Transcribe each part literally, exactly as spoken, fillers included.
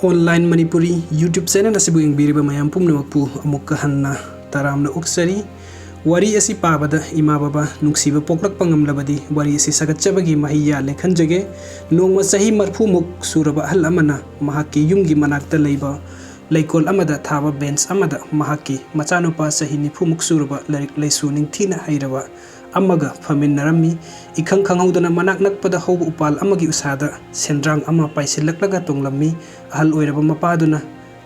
Online Manipuri YouTube channel ꯑꯁꯤꯕꯨ ꯌꯦꯡꯕꯤꯔꯤꯕ ꯃꯌꯥꯝ ꯄꯨꯝꯅꯃꯛꯄꯨ ꯑꯃꯨꯛꯀ ꯍꯟꯅ ꯇꯔꯥꯝꯅ ꯑꯣꯛꯆꯔꯤ꯫ ꯋꯥꯔꯤ ꯑꯁꯤ ꯄꯥꯕꯗ ꯏꯃꯥ ꯕꯕꯥ ꯅꯨꯡꯁꯤꯕ ꯄꯣꯛꯂꯛꯄ ꯉꯝꯂꯕꯗꯤ ꯋꯥꯔꯤ ꯑꯁꯤ ꯁꯥꯒꯠꯆꯕꯒꯤ ꯃꯍꯩ ꯌꯥꯜꯂꯦ ꯈꯟꯖꯒꯦ꯫ ꯅꯣꯡꯃ ꯆꯍꯤ ꯃꯔꯐꯨꯃꯨꯛ ꯁꯨꯔꯕ ꯑꯍꯜ ꯑꯃꯅ ꯃꯍꯥꯛꯀꯤ ꯌꯨꯝꯒꯤ ꯃꯅꯥꯛꯇ ꯂꯩꯕ ꯂꯩꯀꯣꯜ ꯑꯃꯗ ꯊꯥꯕ bench ꯑꯃꯗ ꯃꯍꯥꯛꯀꯤ ꯃꯆꯥꯅꯨꯄꯥ ꯆꯍꯤ ꯅꯤꯐꯨꯃꯨꯛ ꯁꯨꯔꯕ ꯂꯥꯏꯔꯤꯛ ꯂꯥꯏꯁꯨ ꯅꯤꯡꯊꯤꯅ ꯍꯩꯔꯕ ꯑꯃꯒ ꯐꯝꯃꯤꯟꯅꯔꯝꯃꯤ꯫ ꯏꯈꯪ ꯈꯪꯍꯧꯗꯅ ꯃꯅꯥꯛ ꯅꯛꯄꯗ ꯍꯧꯕ ꯎꯄꯥꯜ ꯑꯃꯒꯤ ꯎꯁꯥꯗ ꯁꯦꯟꯗ꯭ꯔꯥꯡ ꯑꯃ ꯄꯥꯏꯁꯤꯜꯂꯛꯂꯒ ꯇꯣꯡꯂꯝꯃꯤ꯫ ꯑꯍꯜ ꯑꯣꯏꯔꯕ ꯃꯄꯥꯗꯨꯅ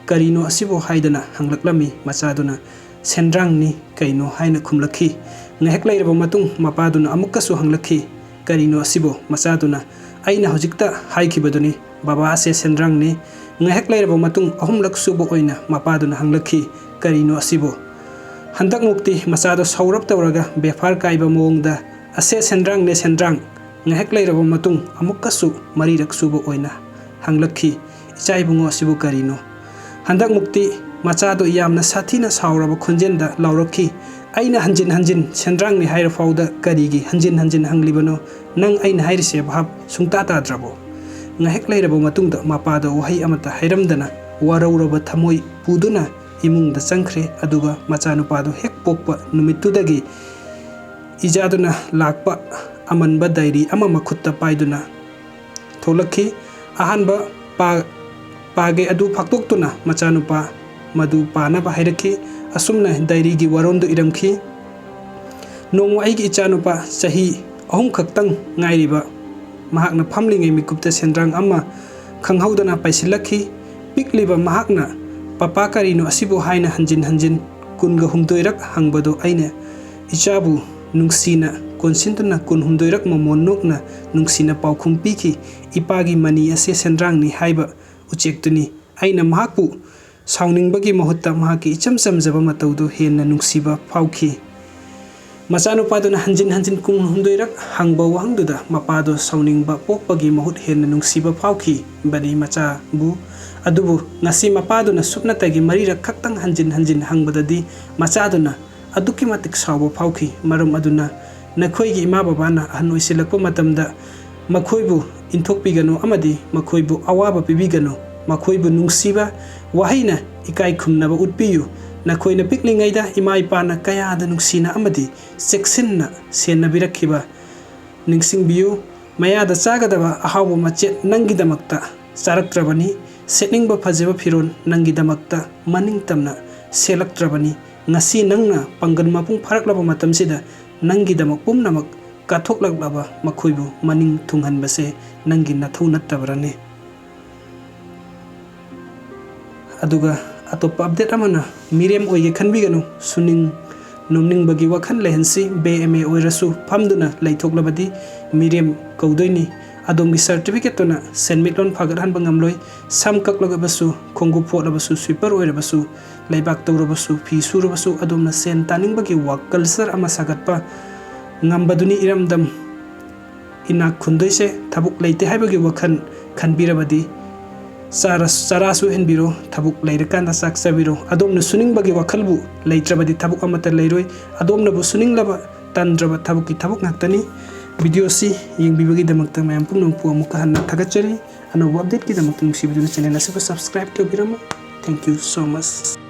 "ꯀꯔꯤꯅꯣ ꯑꯁꯤꯕꯨ?" ꯍꯥꯏꯗꯅ ꯍꯪꯂꯛꯂꯝꯃꯤ꯫ ꯃꯆꯥꯗꯨꯅ "ꯁꯦꯟꯗ꯭ꯔꯥꯡꯅꯤ ꯀꯩꯅꯣ" ꯍꯥꯏꯅ ꯈꯨꯝꯂꯛꯈꯤ꯫ ꯉꯥꯏꯍꯥꯛ ꯂꯩꯔꯕ ꯃꯇꯨꯡ ꯃꯄꯥꯗꯨꯅ ꯑꯃꯨꯛꯀꯁꯨ ꯍꯪꯂꯛꯈꯤ, "ꯀꯔꯤꯅꯣ ꯑꯁꯤꯕꯨ?" ꯃꯆꯥꯗꯨꯅ "ꯑꯩꯅ ꯍꯧꯖꯤꯛꯇ ꯍꯥꯏꯈꯤꯕꯗꯨꯅꯤ, ꯕꯕꯥ, ꯑꯁꯦ ꯁꯦꯟꯗ꯭ꯔꯥꯡꯅꯤ"꯫ ꯉꯥꯏꯍꯥꯛ ꯂꯩꯔꯕ ꯃꯇꯨꯡ ꯑꯍꯨꯝꯂꯛ ꯁꯨꯕ ꯑꯣꯏꯅ ꯃꯄꯥꯗꯨꯅ ꯍꯪꯂꯛꯈꯤ, "ꯀꯔꯤꯅꯣ ꯑꯁꯤꯕꯨ?" ꯍꯟꯗꯛꯃꯨꯛꯇꯤ ꯃꯆꯥꯗꯣ ꯁꯥꯎꯔꯞ ꯇꯧꯔꯒ ꯕꯦꯐꯥꯔ ꯀꯥꯏꯕ ꯃꯑꯣꯡꯗ, "ꯑꯁꯦ ꯁꯦꯟꯗ꯭ꯔꯥꯡꯅꯦ, ꯁꯦꯟꯗ꯭ꯔꯥꯡ"꯫ ꯉꯥꯏꯍꯥꯛ ꯂꯩꯔꯕ ꯃꯇꯨꯡ ꯑꯃꯨꯛꯀꯁꯨ ꯃꯔꯤꯔꯛ ꯁꯨꯕ ꯑꯣꯏꯅ ꯍꯪꯂꯛꯈꯤ, "ꯏꯆꯥ ꯏꯕꯨꯡꯉꯣ ꯑꯁꯤꯕꯨ ꯀꯔꯤꯅꯣ?" ꯍꯟꯗꯛꯃꯨꯛꯇꯤ ꯃꯆꯥꯗꯣ ꯌꯥꯝꯅ ꯁꯥꯊꯤꯅ ꯁꯥꯎꯔꯕ ꯈꯣꯟꯖꯦꯜꯗ ꯂꯥꯎꯔꯛꯈꯤ, "ꯑꯩꯅ ꯍꯟꯖꯤꯟ ꯍꯟꯖꯤꯟ ꯁꯦꯟꯗ꯭ꯔꯥꯡꯅꯤ ꯍꯥꯏꯔꯐꯥꯎꯗ ꯀꯔꯤꯒꯤ ꯍꯟꯖꯤꯟ ꯍꯟꯖꯤꯟ ꯍꯪꯂꯤꯕꯅꯣ? ꯅꯪ ꯑꯩꯅ ꯍꯥꯏꯔꯤꯁꯦ ꯚꯥꯞ ꯁꯨꯡꯇꯥ ꯇꯥꯗ꯭ꯔꯕꯣ?" ꯉꯥꯏꯍꯥꯛ ꯂꯩꯔꯕ ꯃꯇꯨꯡꯗ ꯃꯄꯥꯗꯣ ꯋꯥꯍꯩ ꯑꯃꯠꯇ ꯍꯥꯏꯔꯝꯗꯅ ꯋꯥꯔꯧꯔꯕ ꯊꯃꯣꯏ ꯄꯨꯗꯨꯅ ꯏꯃꯨꯡꯗ ꯆꯪꯈ꯭ꯔꯦ꯫ ꯑꯗꯨꯒ ꯃꯆꯥꯅꯨꯄꯥꯗꯨ ꯍꯦꯛ ꯄꯣꯛꯄ ꯅꯨꯃꯤꯠꯇꯨꯗꯒꯤ ꯏꯖꯥꯗꯨꯅ ꯂꯥꯛꯄ ꯑꯃꯟꯕ diary ꯑꯃ ꯃꯈꯨꯠꯇ ꯄꯥꯏꯗꯨꯅ ꯊꯣꯛꯂꯛꯈꯤ꯫ ꯑꯍꯥꯟꯕ ꯄꯥ-, ꯄꯥꯒꯦ ꯑꯗꯨ ꯐꯥꯛꯇꯣꯛꯇꯨꯅ ꯃꯆꯥꯅꯨꯄꯥ ꯃꯗꯨ ꯄꯥꯅꯕ ꯍꯥꯏꯔꯛꯈꯤ꯫ ꯑꯁꯨꯝꯅ diaryꯒꯤ ꯋꯥꯔꯣꯜꯗꯨ ꯏꯔꯝꯈꯤ, "ꯅꯣꯡꯃ ꯑꯩꯒꯤ ꯏꯆꯥꯅꯨꯄꯥ ꯆꯍꯤ ꯑꯍꯨꯝ ꯈꯛꯇꯪ ꯉꯥꯏꯔꯤꯕ ꯃꯍꯥꯛꯅ ꯐꯝꯂꯤꯉꯩ ꯃꯤꯀꯨꯞꯇ ꯁꯦꯟꯗ꯭ꯔꯥꯡ ꯑꯃ ꯈꯪꯍꯧꯗꯅ ꯄꯥꯏꯁꯤꯜꯂꯛꯈꯤ꯫ ꯄꯤꯛꯂꯤꯕ ꯃꯍꯥꯛꯅ 'ꯄꯄꯥ, ꯀꯔꯤꯅꯣ ꯑꯁꯤꯕꯨ?' ꯍꯥꯏꯅ ꯍꯟꯖꯤꯟ ꯍꯟꯖꯤꯟ ꯀꯨꯟꯒ ꯍꯨꯝꯗꯣꯏꯔꯛ ꯍꯪꯕꯗꯨ ꯑꯩꯅ ꯏꯆꯥꯕꯨ ꯅꯨꯡꯁꯤꯅ ꯀꯣꯟꯁꯤꯟꯗꯨꯅ ꯀꯨꯟꯍꯨꯝꯗꯣꯏꯔꯛ ꯃꯃꯣꯟ ꯅꯣꯛꯅ ꯅꯨꯡꯁꯤꯅ ꯄꯥꯎꯈꯨꯝ ꯄꯤꯈꯤ, 'ꯏꯄꯥꯒꯤ ꯃꯅꯤ ꯑꯁꯦ ꯁꯦꯟꯗ꯭ꯔꯥꯡꯅꯤ ꯍꯥꯏꯕ ꯎꯆꯦꯛꯇꯨꯅꯤ.' ꯑꯩꯅ ꯃꯍꯥꯛꯄꯨ ꯁꯥꯎꯅꯤꯡꯕꯒꯤ ꯃꯍꯨꯠꯇ ꯃꯍꯥꯛꯀꯤ ꯏꯆꯝ ꯆꯝꯖꯕ ꯃꯇꯧꯗꯨ ꯍꯦꯟꯅ ꯅꯨꯡꯁꯤꯕ ꯐꯥꯎꯈꯤ꯫ ꯃꯆꯥꯅꯨꯄꯥꯗꯨꯅ ꯍꯟꯖꯤꯟ ꯍꯟꯖꯤꯟ ꯀꯨꯟꯍꯨꯝꯗꯣꯏꯔꯛ ꯍꯪꯕ ꯋꯥꯍꯪꯗꯨꯗ ꯃꯄꯥꯗꯨ ꯁꯥꯎꯅꯤꯡꯕ ꯄꯣꯛꯄꯒꯤ ꯃꯍꯨꯠ ꯍꯦꯟꯅ ꯅꯨꯡꯁꯤꯕ ꯐꯥꯎꯈꯤꯕꯅꯤ ꯃꯆꯥꯕꯨ꯫ ꯑꯗꯨꯕꯨ ꯉꯁꯤ ꯃꯄꯥꯗꯨꯅ ꯁꯨꯞꯅꯇꯒꯤ ꯃꯔꯤꯔꯛ ꯈꯛꯇꯪ ꯍꯟꯖꯤꯟ ꯍꯟꯖꯤꯟ ꯍꯪꯕꯗꯗꯤ ꯃꯆꯥꯗꯨꯅ ꯑꯗꯨꯛꯀꯤ ꯃꯇꯤꯛ ꯁꯥꯎꯕ ꯐꯥꯎꯈꯤ꯫ ꯃꯔꯝ ꯑꯗꯨꯅ ꯅꯈꯣꯏꯒꯤ ꯏꯃꯥ ꯕꯕꯥꯅ ꯑꯍꯟ ꯑꯣꯏꯁꯤꯜꯂꯛꯄ ꯃꯇꯝꯗ ꯃꯈꯣꯏꯕꯨ ꯏꯟꯊꯣꯛꯄꯤꯒꯅꯨ ꯑꯃꯗꯤ ꯃꯈꯣꯏꯕꯨ ꯑꯋꯥꯕ ꯄꯤꯕꯤꯒꯅꯨ꯫ ꯃꯈꯣꯏꯕꯨ ꯅꯨꯡꯁꯤꯕ ꯋꯥꯍꯩꯅ ꯏꯀꯥꯏ ꯈꯨꯝꯅꯕ ꯎꯠꯄꯤꯌꯨ꯫ ꯅꯈꯣꯏꯅ ꯄꯤꯛꯂꯤꯉꯩꯗ ꯏꯃꯥ ꯏꯄꯥꯅ ꯀꯌꯥꯗ ꯅꯨꯡꯁꯤꯅ ꯑꯃꯗꯤ ꯆꯦꯛꯁꯤꯟꯅ ꯁꯦꯟꯅꯕꯤꯔꯛꯈꯤꯕ ꯅꯤꯡꯁꯤꯡꯕꯤꯌꯨ꯫ ꯃꯌꯥꯗ ꯆꯥꯒꯗꯕ ꯑꯍꯥꯎꯕ ꯃꯆꯦꯠ ꯅꯪꯒꯤꯗꯃꯛꯇ ꯆꯥꯔꯛꯇ꯭ꯔꯕꯅꯤ꯫ ꯁꯦꯠꯅꯤꯡꯕ ꯐꯖꯕ ꯐꯤꯔꯣꯜ ꯅꯪꯒꯤꯗꯃꯛꯇ ꯃꯅꯤꯡ ꯇꯝꯅ ꯁꯦꯠꯂꯛꯇ꯭ꯔꯕꯅꯤ꯫ ꯉꯁꯤ ꯅꯪꯅ ꯄꯥꯡꯒꯜ ꯃꯄꯨꯡ ꯐꯥꯔꯛꯂꯕ ꯃꯇꯝꯁꯤꯗ ꯅꯪꯒꯤꯗꯃꯛ ꯄꯨꯝꯅꯃꯛ ꯀꯠꯊꯣꯛꯂꯛꯂꯕ ꯃꯈꯣꯏꯕꯨ ꯃꯅꯤꯡ ꯊꯨꯡꯍꯟꯕꯁꯦ ꯅꯪꯒꯤ ꯅꯊꯧ ꯅꯠꯇꯕꯔꯅꯦ? ꯑꯗꯨꯒ ꯑꯇꯣꯞꯄ ꯑꯞꯗꯦꯠ ꯑꯃꯅ, ꯃꯤꯔꯦꯝ ꯑꯣꯏꯒꯦ ꯈꯟꯕꯤꯒꯅꯨ, ꯁꯨꯅꯤꯡ ꯅꯣꯝꯅꯤꯡꯕꯒꯤ ꯋꯥꯈꯜ ꯂꯩꯍꯟꯁꯤ꯫ ꯕꯦ ꯑꯦꯝ ꯑꯦ ꯑꯣꯏꯔꯁꯨ ꯐꯝꯗꯨꯅ ꯂꯩꯊꯣꯛꯂꯕꯗꯤ ꯃꯤꯔꯦꯝ ꯀꯧꯗꯣꯏꯅꯤ꯫ ꯑꯗꯣꯝꯒꯤ ꯁꯔꯇꯤꯐꯤꯀꯦꯠꯇꯨꯅ ꯁꯦꯟꯃꯤꯠꯂꯣꯟ ꯐꯒꯠꯍꯟꯕ ꯉꯝꯂꯣꯏ꯫ ꯁꯝ ꯀꯛꯂꯒꯕꯁꯨ, ꯈꯣꯡꯎꯞ ꯐꯣꯠꯂꯕꯁꯨ, ꯁ꯭ꯋꯤꯄꯔ ꯑꯣꯏꯔꯕꯁꯨ, ꯂꯩꯕꯥꯛ ꯇꯧꯔꯕꯁꯨ, ꯐꯤ ꯁꯨꯔꯕꯁꯨ, ꯑꯗꯣꯝꯅ ꯁꯦꯟ ꯇꯥꯅꯤꯡꯕꯒꯤ ꯋꯥꯛ ꯀꯜꯆꯔ ꯑꯃ ꯁꯥꯒꯠꯄ ꯉꯝꯕꯗꯨꯅꯤ ꯏꯔꯝꯗꯝ ꯏꯅꯥꯛ ꯈꯨꯟꯗꯣꯏꯁꯦ꯫ ꯊꯕꯛ ꯂꯩꯇꯦ ꯍꯥꯏꯕꯒꯤ ꯋꯥꯈꯜ ꯈꯟꯕꯤꯔꯕꯗꯤ ꯆꯥꯔ-, ꯆꯔꯥꯁꯨ ꯍꯦꯟꯕꯤꯔꯣ, ꯊꯕꯛ ꯂꯩꯔꯀꯥꯟꯗ ꯆꯥꯛ ꯆꯥꯕꯤꯔꯣ꯫ ꯑꯗꯣꯝꯅ ꯁꯨꯅꯤꯡꯕꯒꯤ ꯋꯥꯈꯜꯕꯨ ꯂꯩꯇ꯭ꯔꯕꯗꯤ ꯊꯕꯛ ꯑꯃꯠꯇ ꯂꯩꯔꯣꯏ꯫ ꯑꯗꯣꯝꯅꯕꯨ ꯁꯨꯅꯤꯡꯂꯕ ꯇꯟꯗ꯭ꯔꯕ ꯊꯕꯛꯀꯤ ꯊꯕꯛ ꯉꯥꯛꯇꯅꯤ꯫ ꯚꯤꯗꯤꯑꯣꯁꯤ ꯌꯦꯡꯕꯤꯕꯒꯤꯗꯃꯛꯇ ꯃꯌꯥꯝ ꯄꯨꯝꯅꯃꯛꯄꯨ ꯑꯃꯨꯛꯀ ꯍꯟꯅ ꯊꯥꯒꯠꯆꯔꯤ꯫ ꯑꯅꯧꯕ ꯑꯞꯗꯦꯠꯀꯤꯗꯃꯛꯇ ꯅꯨꯡꯁꯤꯕꯤꯗꯨꯅ ꯆꯦꯅꯦꯜ ꯑꯁꯤꯕꯨ subscribe ꯇꯧꯕꯤꯔꯝꯃꯨ꯫ Thank you so much꯫